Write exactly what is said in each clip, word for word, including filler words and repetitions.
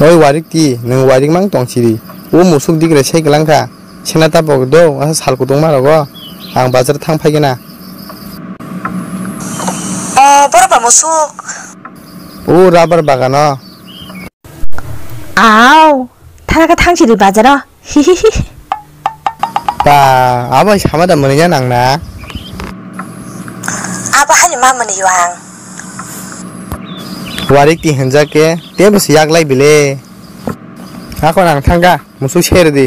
Oi Warikti, nwng Warik mang tong siri. O musuk digre sai kwlang kha. Sena ta bo do, asa sal kutung ma rogo. Ang bazar thang phai gana. O, boro ba musuk. O rubber bagano. Au, thana kha thang siri bazaro. Hihihi. Ba, abo sama da mwnwi ya nang na. Abo hani ma mwnwi yo ang. Warikti hinjak ke, tebo si yak lai bile. Ako nang thang ga, musuk ser di.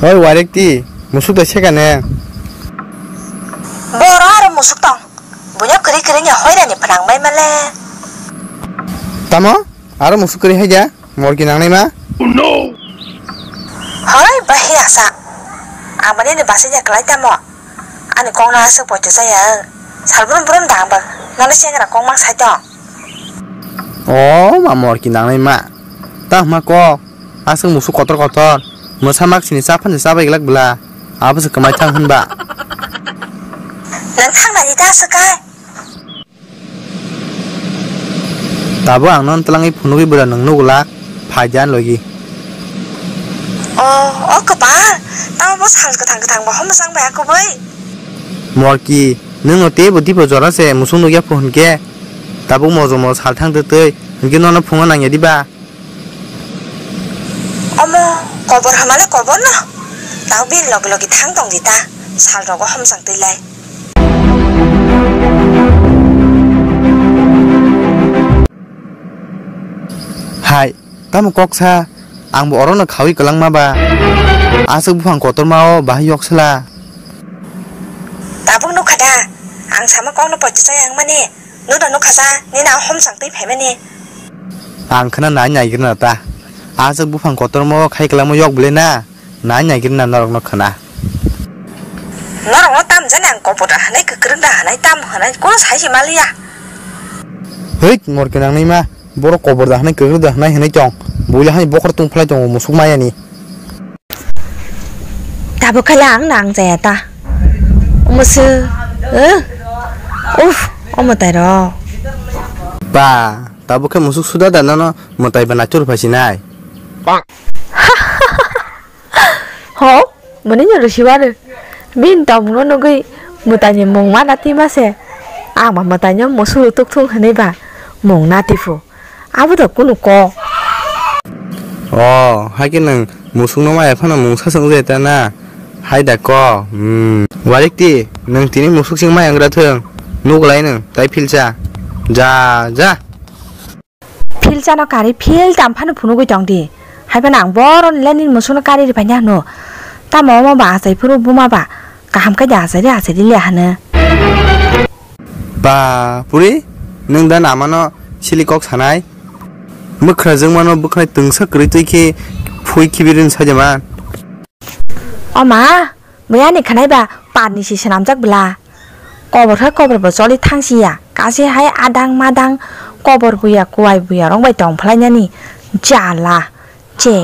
Oi Warikti, musuk da seka ne. Boro aro musuk tong. Buino kwrwi kwrwi ni hoirani phnang mai male. Tamo? Aro musuk kwrwi hai dia? Morki nangnai ma? Oh no! Hoi, bahi asa. Amani ni basi nya klai tamo. Ani kong na aswk poito saya. Salbrum brum dang bang. Nani sengra kong mang sai tong. Oh, ma morki nangnai ma. Ta ma ko. Aswk musuk kotor kotor. Mwsa mak sini cha phan cha bai glak bla. Abo se kwmai thang hwnba. Nang thang na ita aswk kai. Tabo ang non twlangwi phunugwi bwra nwng nugula phai di ani logi. O, o kwpal, tamo bo sal kwthang kwthang bo hom bwsang bai akubui. Morki, nwng no teibo dipo jora se musuk nugya phu hwnkhe, tabuk mojo mojo sal thang twtwi, hwnkhe nono phungo nangya diba? Omo, kobor hamale kobor no. Tao bini logi logi thang tong di ta. Sal rogo homsang twi lai. Hai, tamo kok sa? Ang bo oro no khawi kwlangma ba. Aswk buphang kotorma o bahai yok sela. Tabuk nukha da. Ang sama kok no poito chaya ang mani. Nuna nukha sa, nini a homsang twi phaimani. Ang khna nai naigrina ta. Aswk buphang kotorma o khai kwlangma yok bwle na. Nai naigrina norok no khna. Norok no tam jani ang kobor da hanai kwkrwk da hanai tam hanai kono sai se maliya. Hei, mor gwnang nai ma. Borok kobor da hanai kwkrwk da hanai hinwi tong. Buila hai bokhor tungphlai tongo musuk mayani. Tabuk khaila ang nang jaya ta. Omo se, eh? Uff, omo tai rok. Ba, tabuk khe musuk suda da nono mwtai ba naitor phai sinai. Ho, mwnwi no rwsibaru. Bini tongmungno nugwi mwtaini mung ma nati ma se. Ang ba mwtaino musuk tuk thung hwnwi ba mung nati phu. Abo da kunu kok. O, hai khe nwng musukno maya phano mungsa se wngwi ta na? Hai da kok. Hmm. Warikti, nwng tini musuk sing maya wng ra thung. Nuk lai nwng, tai philsa. Ja, ja. Philsa no kari phil tam phano phunugwi tong di. Hai phano ang boron le nini musukno kari ri phai hano. Tamo omo ba achai phuru buma ba. Kaham khe da achai ri achai ri le hano. Ba, puri, nwng da namano sili kok sanai? Mwkhrajwk mano bwkhwnai twngsa kwrwi twi khe phui khibirin sajama. O ma, bwya ni khwnai ba par ni si swnamjak bwla. Kobor khe kobor bo choli thang si ya. Kasi hai adang madang kobor buya kuwai buya rok bai tong phlai nani. Jala. Che.